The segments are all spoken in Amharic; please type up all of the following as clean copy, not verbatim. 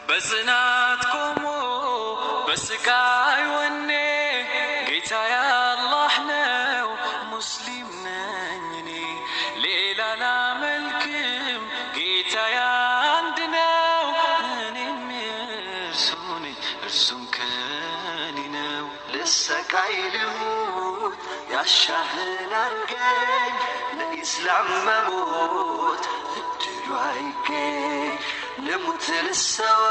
በጽናት ቆሞ በስቃይ ወኔ ጌታዬ አላህ ነው፣ ሙስሊም ነኝ እኔ፣ ሌላ ላመልክም፣ ጌታዬ አንድ ነው። እኔም የእርሱ ነኝ፣ እርሱም ከኔ ነው። ልሰቃይ ልሙት ያሻህን አርገኝ፣ ለኢስላም መሞት እድሉ አይገኝ። ልሙት ልሰዋ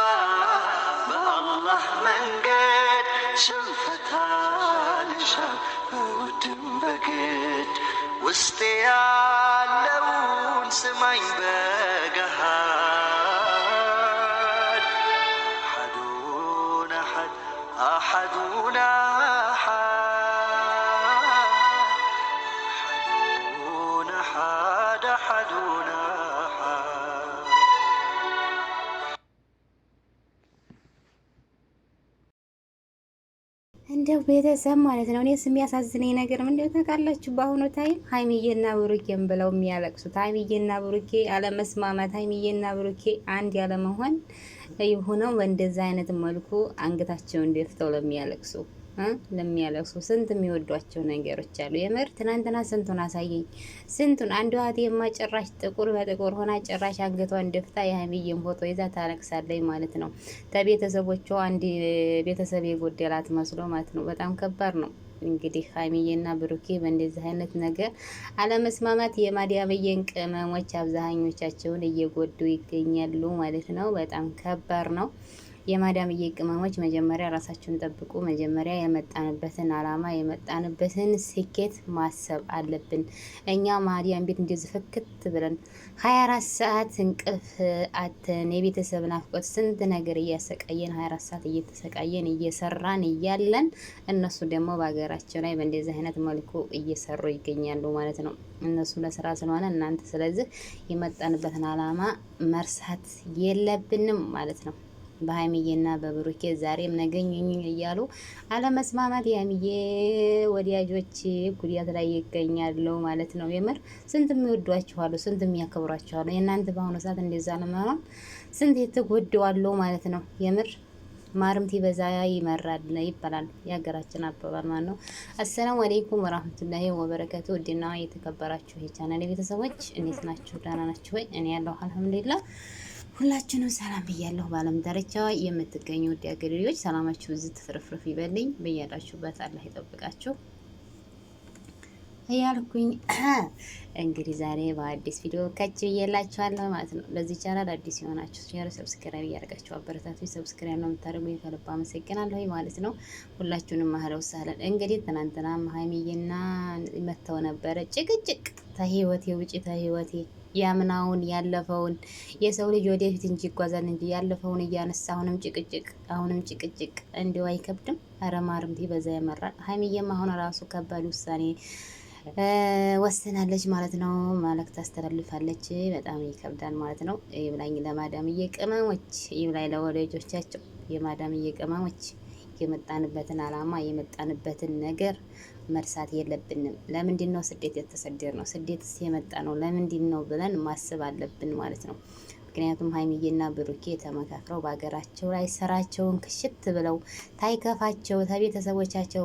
በአላህ መንገድ፣ ሽንፈት አልሻም በውድም በግድ። ውስጤ ያለውን ስማኝ በገሃድ፣ አሐዱን አሐድ አሐዱን አሐድ አሐዱን አሐድ አሐዱን አሐድ። እንደው ቤተሰብ ማለት ነው። እኔስ የሚያሳዝነኝ ነገር ምንድነው ታውቃላችሁ? በአሁኑ time ሀይሚዬና ብሩኬን ብለው የሚያለቅሱት፣ ሀይሚዬና ብሩኬ አለመስማማት፣ ሀይሚዬና ብሩኬ አንድ ያለመሆን ሆነው በእንደዛ አይነት መልኩ አንገታቸውን ደፍተው ለሚያለቅሱ ስንት የሚወዷቸው ነገሮች አሉ። የምር ትናንትና ስንቱን አሳየኝ፣ ስንቱን። አንዷ እህቴማ ጭራሽ ጥቁር በጥቁር ሆና ጭራሽ አንገቷን ደፍታ የሀይሚዬን ፎቶ ይዛ ታለቅሳለች ማለት ነው። ከቤተሰቦቿ አንድ ቤተሰብ የጎደላት መስሎ ማለት ነው። በጣም ከባድ ነው። እንግዲህ ሀይሚዬና ብሩኬ በእንደዚህ አይነት ነገር አለመስማማት የማዲያብዬን ቅመሞች አብዛኞቻቸውን እየጎዱ ይገኛሉ ማለት ነው። በጣም ከባድ ነው። የማዳምዬ ቅመሞች መጀመሪያ ራሳችሁን ጠብቁ። መጀመሪያ የመጣንበትን አላማ፣ የመጣንበትን ስኬት ማሰብ አለብን። እኛ ማዲያም ቤት እንደዚህ ፍክት ብለን 24 ሰዓት እንቅልፍ አተን፣ የቤተሰብ ናፍቆት ስንት ነገር እያሰቃየን፣ 24 ሰዓት እየተሰቃየን እየሰራን እያለን እነሱ ደግሞ በሀገራቸው ላይ በእንደዚህ አይነት መልኩ እየሰሩ ይገኛሉ ማለት ነው። እነሱም ለስራ ስለሆነ እናንተ ስለዚህ የመጣንበትን አላማ መርሳት የለብንም ማለት ነው። በሀይሚዬና በብሩኬ ዛሬም ነገኝ እያሉ አለመስማማት የሀይሚዬ ወዳጆች ጉዳት ላይ ይገኛሉ ማለት ነው። የምር ስንት የሚወዷችኋሉ፣ ስንት የሚያከብሯችኋሉ። የእናንተ በአሁኑ ሰዓት እንደዛ ለመሆን ስንት የተጎደዋሉ ማለት ነው። የምር ማርም ቲበዛ ይመራል ይባላል የሀገራችን አባባል ማለት ነው። አሰላሙ አለይኩም ወራህመቱላሂ ወበረከቱ። ውድና የተከበራችሁ የቻናሌ ቤተሰቦች እንዴት ናችሁ? ደህና ናችሁ ወይ? እኔ ያለሁ አልሐምዱሊላህ። ሁላችሁንም ሰላም ብያለሁ። በዓለም ዳርቻ የምትገኙ ውድ የአገሬ ልጆች ሰላማችሁ ብዝት ትርፍርፍ ይበልኝ። በያላችሁበት አላህ ይጠብቃችሁ እያልኩኝ እንግዲህ ዛሬ በአዲስ ቪዲዮ ከች ብዬላችኋለሁ ማለት ነው። ለዚህ ቻናል አዲስ የሆናችሁ share፣ subscribe እያደረጋችሁ አበረታቱ። Subscribe ነው የምታደርጉኝ ከልብ አመሰግናለሁ ማለት ነው። ሁላችሁንም አህለው ሳለን። እንግዲህ ትናንትና ሀይሚዬና መተው ነበረ ጭቅጭቅ፣ ተህይወቴ ውጪ፣ ተህይወቴ፣ ያምናውን ያለፈውን፣ የሰው ልጅ ወደፊት እንጂ ይጓዛል እንጂ ያለፈውን እያነሳ አሁንም ጭቅጭቅ፣ አሁንም ጭቅጭቅ እንዲሁ አይከብድም? ኧረ ማርም በዛ ያመራል። ሀይሚዬም አሁን ራሱ ከባድ ውሳኔ ወስናለች ማለት ነው። መልእክት ታስተላልፋለች። በጣም ይከብዳል ማለት ነው። ይብላኝ ለማዳምዬ ቅመሞች፣ ይብላኝ ለወዳጆቻቸው። የማዳምዬ ቅመሞች የመጣንበትን አላማ፣ የመጣንበትን ነገር መርሳት የለብንም። ለምንድን ነው ስደት የተሰደድ ነው? ስደትስ የመጣ ነው ለምንድን ነው ብለን ማሰብ አለብን ማለት ነው። ምክንያቱም ሀይሚዬና ብሩኬ ተመካክረው በሀገራቸው ላይ ስራቸውን ክሽት ብለው ታይከፋቸው ከቤተሰቦቻቸው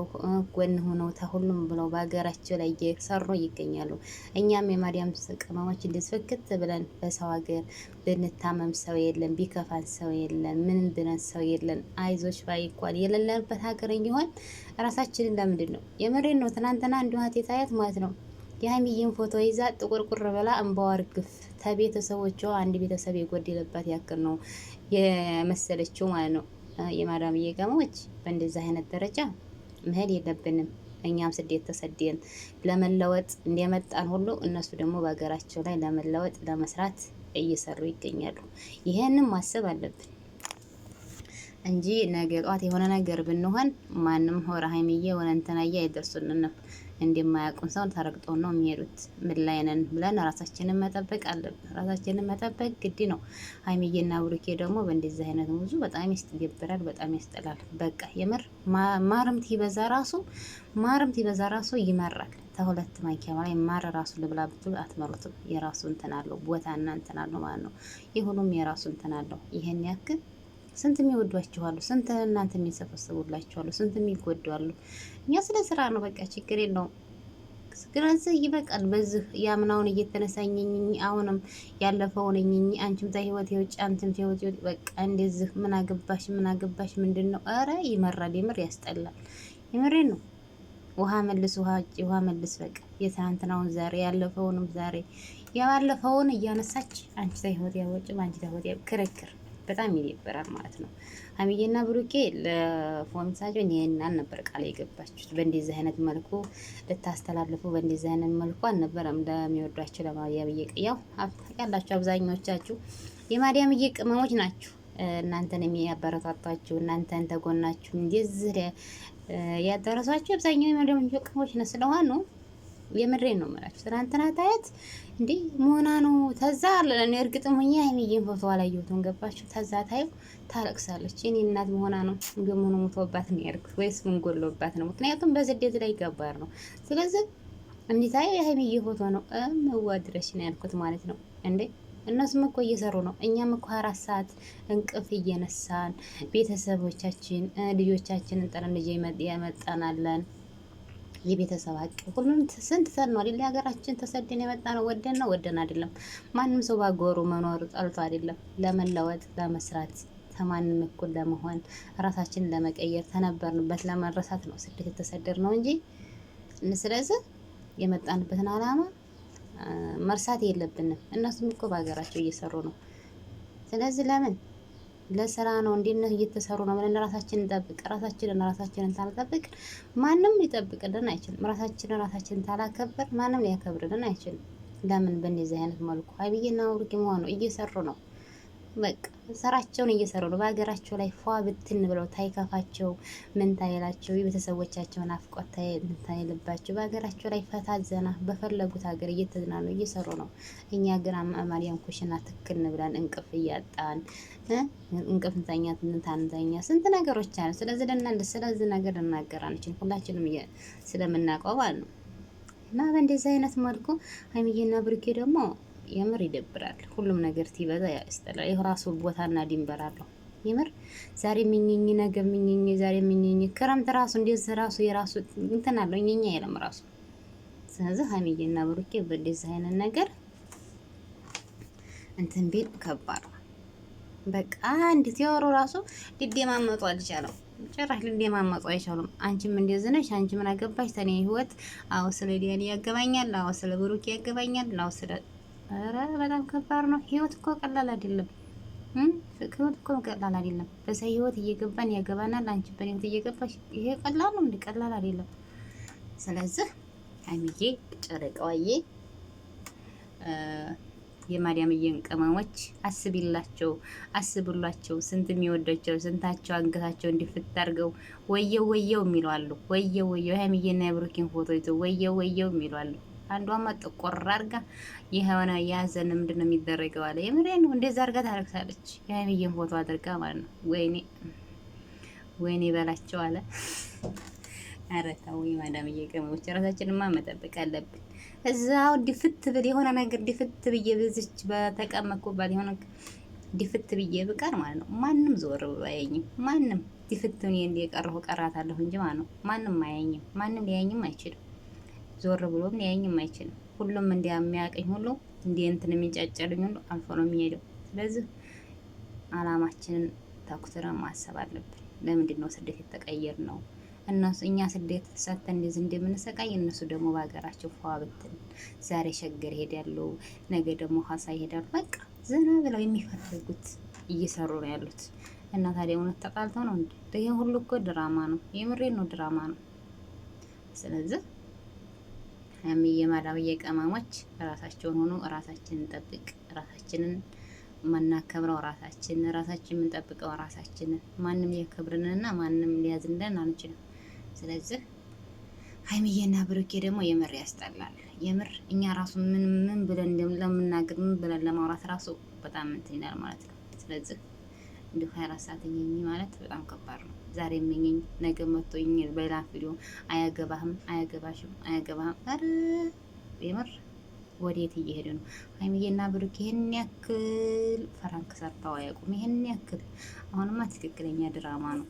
ጎን ሆነው ተሁሉም ብለው በሀገራቸው ላይ እየሰሩ ይገኛሉ። እኛም የማዲያም ቅመሞች እንደዚህ ፍክት ብለን በሰው ሀገር ብንታመም ሰው የለን፣ ቢከፋን ሰው የለን፣ ምንም ብለን ሰው የለን፣ አይዞሽ ባይ እንኳን የሌለንበት ሀገር እየሆን ራሳችንን ለምንድን ነው? የምሬን ነው። ትናንትና እንዲሁ ታያት ማለት ነው። የሀይሚዬን ፎቶ ይዛ ጥቁርቁር ብላ እንባዋ እርግፍ፣ ተቤተሰቦቿ አንድ ቤተሰብ የጎደለባት ያክል ነው የመሰለችው ማለት ነው። የማዳምዬ ቅመሞች በእንደዚህ አይነት ደረጃ መሄድ የለብንም። እኛም ስደት ተሰደን ለመለወጥ እንደመጣን ሁሉ እነሱ ደግሞ በሀገራቸው ላይ ለመለወጥ ለመስራት እየሰሩ ይገኛሉ። ይሄንን ማሰብ አለብን እንጂ ነገ ጧት የሆነ ነገር ብንሆን ማንም ሆረ ሀይሚዬ ሆነ እንትናዬ አይደርሱልንም። እንደማያውቁን ሰው ተረግጠው ነው የሚሄዱት። ምን ላይ ነን ብለን ራሳችንን መጠበቅ አለብን። ራሳችንን መጠበቅ ግድ ነው። ሀይሚዬና ብሩኬ ደግሞ በእንደዚህ አይነት ብዙ በጣም ያስደብራል፣ በጣም ያስጠላል። በቃ የምር ማርም ቲበዛ ራሱ፣ ማርም ቲበዛ ራሱ ይመራል። ከሁለት ማንኪያ በላይ ማር ራሱ ልብላ ብትሉ አትመሩትም። የራሱ እንትን አለው፣ ቦታና እንትን አለው ማለት ነው። የሁሉም የራሱ እንትን አለው። ይሄን ያክል ስንት የሚወዷችኋሉ፣ ስንት እናንተ የሚሰበስቡላችኋሉ፣ ስንት የሚጎዷሉ። እኛ ስለ ስራ ነው፣ በቃ ችግር የለውም። ስለዚህ ይበቃል። በዚህ ያምናውን እየተነሳኝኝ አሁንም ያለፈውን እኝኝ አንቺም ተህይወት የውጭ አንቺም ተህይወት የውጭ በቃ እንደዚህ ምን አገባሽ ምን አገባሽ ምንድን ነው? ኧረ ይመራል። የምር ያስጠላል። የምሬ ነው። ውሃ መልስ፣ ውሃ ውሃ መልስ። በቃ የትናንትናውን ዛሬ ያለፈውንም ዛሬ ያለፈውን እያነሳች አንቺ ተህይወት ያወጭ አንቺ ተህይወት ክርክር በጣም ይደብራል ማለት ነው። ሀይሚዬና ብሩኬ ለፎንሳቸው ይሄን አልነበር ቃል የገባችሁት። በእንደዚህ አይነት መልኩ ልታስተላልፉ በእንደዚህ አይነት መልኩ አልነበረም ለሚወዷቸው ለማርያምዬ። ያው ታውቃላችሁ፣ አብዛኞቻችሁ የማርያምዬ ቅመሞች ናችሁ። እናንተን የሚያበረታቷችሁ እናንተን ተጎናችሁ እንደዚህ ያደረሷችሁ አብዛኛው የማርያምዬ ቅመሞች ነው ስለሆኑ የምሬን ነው የምላችሁ። ትናንትና ታየት እንዴ መሆና ነው ተዛ እኔ እርግጥም ሆኜ ሀይሚዬን ፎቶ አላየሁትም። ገባችሁ? ተዛ ታዩ ታለቅሳለች። የኔ እናት መሆና ነው እንደ መሆኑ ሞቶባት ነው ያልኩት ወይስ ምን ጎሎባት ነው? ምክንያቱም በስደት ላይ ገባር ነው። ስለዚህ እንዲህ ታዩ የሀይሚዬ ፎቶ ነው እምዋድረሽ ነው ያልኩት ማለት ነው። እንዴ እነሱም እኮ እየሰሩ ነው። እኛም እኮ 4 ሰዓት እንቅልፍ እየነሳን ቤተሰቦቻችን ልጆቻችንን ጥለን ልጅ ያመጣናለን የቤተሰብ ሀቅ ሁሉም ስንት ሰን ነው አይደል? ሀገራችን ተሰደን የመጣ ነው። ወደን ነው ወደን አይደለም። ማንም ሰው ባጎሩ መኖር ጠልቶ አይደለም። ለመለወጥ ለመስራት፣ ከማንም እኩል ለመሆን፣ ራሳችንን ለመቀየር፣ ተነበርንበት ለመረሳት ነው ስደት የተሰደድ ነው እንጂ። ስለዚህ የመጣንበትን አላማ መርሳት የለብንም። እነሱም እኮ በሀገራቸው እየሰሩ ነው። ስለዚህ ለምን ለስራ ነው እንዲነት እየተሰሩ ነው ብለን ራሳችንን እንጠብቅ። ራሳችንን ራሳችንን ታልጠብቅ ማንም ሊጠብቅልን አይችልም። ራሳችንን ራሳችንን ታላከብር ማንም ሊያከብርልን አይችልም። ለምን በእንደዚህ አይነት መልኩ ሀይሚዬና ብሩኬ መሆኑ እየሰሩ ነው። በቃ ስራቸውን እየሰሩ ነው። በሀገራቸው ላይ ፏ ብትን ብለው ታይከፋቸው ምን ታይላቸው የቤተሰቦቻቸውን አፍቆት ታይልባቸው በሀገራቸው ላይ ፈታ ዘና በፈለጉት ሀገር እየተዝናኑ እየሰሩ ነው። እኛ ግን ማርያም ኩሽና ትክን ብለን እንቅፍ እያጣን እንቅፍ እንተኛ እንታንተኛ ስንት ነገሮች አሉ። ስለዚህ ለእናንተ ስለዚህ ነገር ልናገር አንችልም፣ ሁላችንም ስለምናውቀው ማለት ነው። እና በእንደዚህ አይነት መልኩ ሀይሚዬና ብሩኬ ደግሞ የምር ይደብራል። ሁሉም ነገር ሲበዛ ያስጠላል። የራሱ ቦታና ድንበር አለው። የምር ዛሬ ምኝኝ ነገ ምኝኝ ዛሬ ምኝኝ ክረምት ራሱ እንደዚህ ራሱ የራሱ እንትን አለው እኝኝ አይልም ራሱ። ስለዚህ ሀይሚዬና ብሩኬ በእንደዚህ አይነት ነገር እንትን ቢል ከባድ ነው። በቃ አንድ ሲያወሩ ራሱ ሊደማመጡ አልቻለም። ጭራሽ ሊደማመጡ አይቻሉም። አንቺም እንደዚህ ነሽ፣ አንቺ ምን አገባሽ ተኔ ህይወት። አዎ ስለ ዲያን ያገባኛል፣ አዎ ስለ ብሩኬ ያገባኛል፣ አዎ ስለ ኧረ በጣም ከባድ ነው። ህይወት እኮ ቀላል አይደለም። ህይወት እኮ ቀላል አይደለም። በሰው ህይወት እየገባን ያገባናል። አንቺ በኔ ህይወት እየገባሽ ይሄ ቀላል ነው እንዴ? ቀላል አይደለም። ስለዚህ ሀይሚዬ ጨረቃዋዬ የማርያምዬን ቅመሞች አስቢላቸው፣ አስብሏቸው። ስንት የሚወዷቸው ስንታቸው አንገታቸው እንዲፍት አድርገው ወየው ወየው የሚሉ አሉ። ወየው ወየው የሀይሚዬና የብሩኬን ፎቶ ይዘው ወየው ወየው የሚሉ አሉ። አንዷማ ጥቁር አድርጋ የሆነ ያዘን ምንድን ነው የሚደረገው አለ። የምሬን ነው። እንደዛ አድርጋ ታለቅሳለች። የሀይሚዬን ፎቶ አድርጋ ማለት ነው። ወይኔ ወይኔ በላቸው አለ። ኧረ ተው የማዳምዬ ቅመሞች፣ ራሳችንማ መጠበቅ አለብን። እዛው ድፍት ብል የሆነ ነገር ድፍት ብዬ ብዝች በተቀመጥኩባት የሆነ ድፍት ብዬ ብቀር ማለት ነው ማንም ዞር ብሎ አያየኝም። ማንም ድፍት እኔ እንደ የቀረሁ ቀራታለሁ እንጂ ማለት ነው ማንም አያየኝም። ማንም ሊያየኝም አይችልም። ዞር ብሎም ሊያየኝም አይችልም። ሁሉም እንዲያ የሚያቀኝ ሁሉ እንዲህ እንትን የሚንጫጨልኝ ሁሉ አልፎ ነው የሚሄደው። ስለዚህ አላማችንን ተኩትረን ማሰብ አለብን። ለምንድን ነው ስደት የተቀየር ነው? እነሱ እኛ ስደት ሰተን እንደዚህ እንደምንሰቃይ እነሱ ደግሞ በሀገራቸው ፏ ብትን ዛሬ ሸገር ይሄዳሉ፣ ነገ ደግሞ ሀሳ ይሄዳሉ። በቃ ዘና ብለው የሚፈልጉት እየሰሩ ነው ያሉት። እና ታዲያ እውነት ተጣልተው ነው እንዴ? ይሄ ሁሉ እኮ ድራማ ነው። የምሬን ነው፣ ድራማ ነው። ስለዚህ ሀይሚዬ ማዳምዬ ቅመሞች ራሳቸውን ሆኖ ራሳችንን ጠብቅ፣ ራሳችንን ማናከብረው ራሳችን ራሳችን የምንጠብቀው ራሳችንን፣ ማንም ሊያከብርንና ማንም ሊያዝንልን አንችልም። ስለዚህ ሀይሚዬና ብሩኬ ደግሞ የምር ያስጠላል። የምር እኛ ራሱ ምን ምን ብለን ለምናገር ምን ብለን ለማውራት ራሱ በጣም እንትን ይላል ማለት ነው። ስለዚህ እንዲሁ 24 ሰዓት እኝኝ ማለት በጣም ከባድ ነው። ዛሬ እኝኝ ነገ መጥቶ እኝኝ በሌላ ቪዲዮ አያገባህም፣ አያገባሽም፣ አያገባህም። ኧረ የምር ወዴት እየሄደ ነው? ሀይሚዬና ብሩክ ይህን ያክል prank ሰርተው አያውቁም። ይህን ያክል አሁንማ ትክክለኛ ድራማ ነው።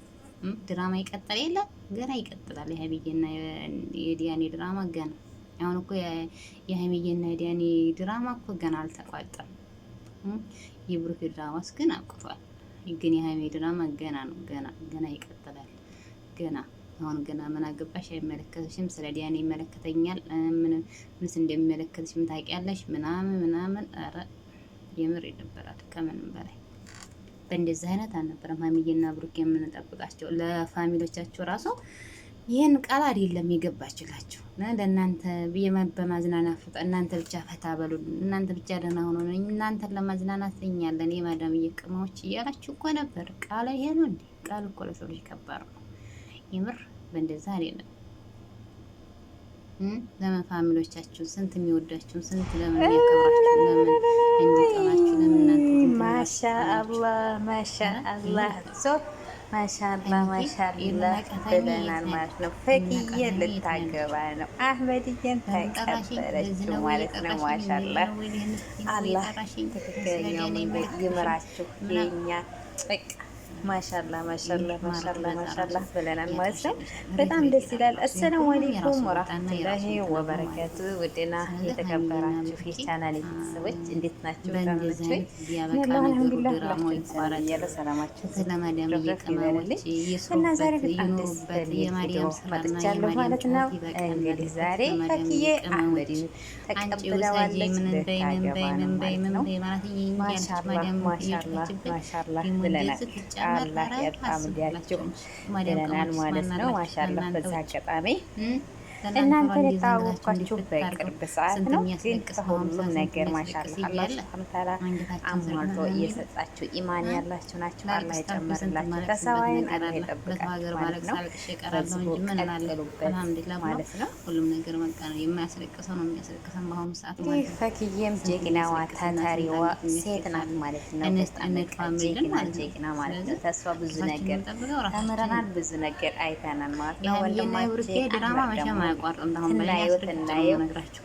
ድራማ ይቀጥል የለ ገና ይቀጥላል። የሀይሚዬና የዲያኔ ድራማ ገና አሁን እኮ የሀይሚዬና የዲያኔ ድራማ እኮ ገና አልተቋጨም። የብሩክ ድራማስ ግን አብቅቷል። ግን የሀይሚ ድራማ ገና ነው። ገና ገና ይቀጥላል። ገና አሁን ገና ምን አገባሽ አይመለከትሽም፣ ስለ ዲያኔ ይመለከተኛል፣ ምን ምንስ እንደሚመለከትሽ ምን ታውቂያለሽ? ምናምን ምናምን። ኧረ የምር ይደበራል ከምንም በላይ። በእንደዚህ አይነት አልነበረም ሀይሚዬና ብሩክ የምንጠብቃቸው። ለ family ዎቻቸው ራሱ ይህን ቃል አይደለም የገባችላችሁ። ለእናንተ በማዝናናት እናንተ ብቻ ፈታ በሉ፣ እናንተ ብቻ ደህና ሆኖ እናንተን ለማዝናናት እኛ አለን የማዳም ቅመሞች እያላችሁ እኮ ነበር። ቃል ይሄ ነው እንዴ? ቃል እኮ ለሰው ልጅ ከባድ ነው። የምር በእንደዛ አይደለም። ለምን family ዎቻችሁን ስንት የሚወዳችሁን ስንት ለምን የሚያከብራችሁ ለምን እንዲጠላችሁ ለምን እናንተ ማሻአላህ ማሻአላህ so ማሻአላህ ማሻአላህ ብለናል ማለት ነው። ፈኪዬ ልታገባ ነው። አህመድዬን ተቀበለችው ማለት ነው። ማሻአላህ አላህ ትክክለኛው መንገድ ይምራችሁ የኛ በቃ ማሻላ ማሻላ ማሻላ ማሻላ ብለናል ማለት ነው። በጣም ደስ ይላል። አሰላሙ አለይኩም ወራህመቱላሂ ወበረካቱ። ውድና የተከበራችሁ የቻናል ቤተሰቦች እንዴት ናችሁ? ታምናችሁ? አልሐምዱሊላህ ሁላችሁም ሰላም እያለ ሰላማችሁ ይበልልኝ እና ዛሬ በጣም ደስ በሚል ቪዲዮ መጥቻለሁ ማለት ነው። እንግዲህ ዛሬ ፈኪዬ አህመድን ተቀብለዋለች፣ ልታገባ ነው ማለት ነው። ማሻላ ማሻላ ማሻላ ብለናል። አላህ ያጣምዳችሁ ብለናል ማለት ነው። ማሻአላህ በዛ አጋጣሚ እናንተን የተዋወቅኳችሁ በቅርብ ሰዓት ነው፣ ግን ከሁሉም ነገር ማሻአላህ አላህ ሱብሓነሁ ወተዓላ አሟልቶ እየሰጣችሁ ኢማን ያላችሁ ናችሁ። አላህ የጨመርላችሁ ተሰዋይን አላህ የጠብቃችሁ ማለት ነው። በዚሁ ቀጥሉበት ማለት ነው። ሁሉም ነገር በቃ ነው የማያስለቅሰው ነው የሚያስለቅሰው በአሁኑ ሰዓት ማለት ነው። ፈክዬም ጀግናዋ ታታሪዋ ሴት ናት ማለት ነው። በጣም ጀግና ጀግና ማለት ነው። ተስፋ ብዙ ነገር ተምረናል፣ ብዙ ነገር አይተናል ማለት ነው። ወንድማችን ድራማ መቼም አያቋርጥም። አሁን በላይ ትናየው ትናየው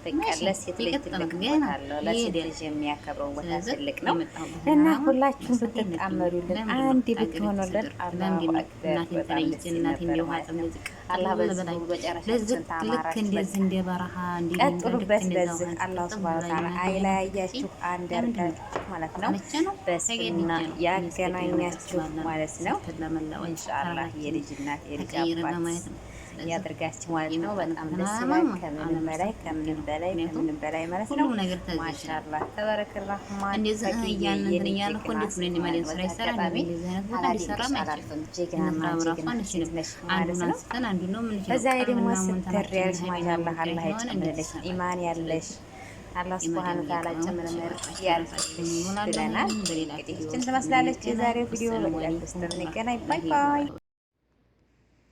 በቃ ለሴት ልጅ ትልቅ ቦታ አለው። ለሴት ልጅ የሚያከብረው ቦታ ትልቅ ነው እና ሁላችሁም ብትጣመሩልን አንድ ብትሆኑልን አላሁ አክበር በጣም ደስ ይል ነበር ማለት ነው። አላህ በዚሁ መጨረሻችን ታማራችሁ። ቀጥሉበት በዚህ አላህ ሱብሃነሁ ወተዓላ አይለያያችሁ፣ አንድ ያርጋችሁ ማለት ነው። በሱና ያገናኛችሁ ማለት ነው። ኢንሻአላህ የልጅ እናት የልጅ አባት ያድርጋችሁ ማለት ነው። በጣም ደስ ይላል። ከምንም በላይ ከምንም በላይ ከምንም በላይ ማለት ነው። ማሻአላህ ተባረከ ረህማን። እንደዚህ እያልን እንትን እያልን እኮ እንዴት ብለን የማዳም ስራ ይሰራል? እንደዚህ አይነት ቦታ ሊሰራም አይችልም። ጀግናና ጀግና ሴት ነሽ ማለት ነው። አንዱን አንዱን ነው የምንችለው። በዛ ላይ ደግሞ ስትር ያለሽ ማሻአላህ አላህ ይጨምርልሽ፣ ኢማን ያለሽ አላህ ሱብሃነሁ ወተዓላ ጨምርምር ያልፍልሽ ብለናል። እንግዲህ ይህችን ትመስላለች የዛሬው ቪዲዮ። በሌላ እስከምንገናኝ bye bye።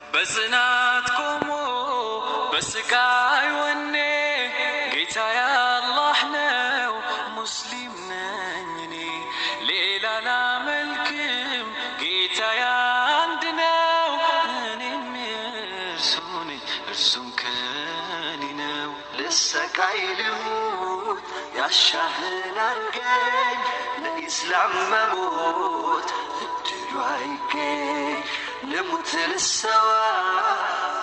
በጽናት ቆሞ በስቃይ ወኔ ጌታዬ አላህ ነው፣ ሙስሊም ነኝ እኔ ሌላ ላመልክም። ጌታዬ አንድ ነው፣ እኔም የእርሱ ነኝ፣ እርሱም ከኔ ነው። ልሰቃይ ልሙት ያሻህን አርገኝ፣ ለኢስላም መሞት እድሉ አይገኝ። ልሙት ልሰዋ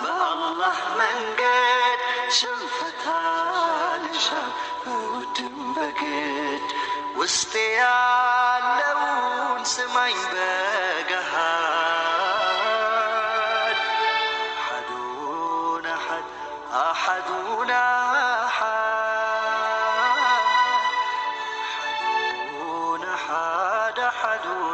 በአላህ መንገድ፣ ሽንፈት አልሻም ውድም በግድ። ውስጤ ያለውን ስማኝ በገሃድ፣ አሐዱን አሐድ አሐዱን አሐድ አሐዱን አሐድ አሐዱን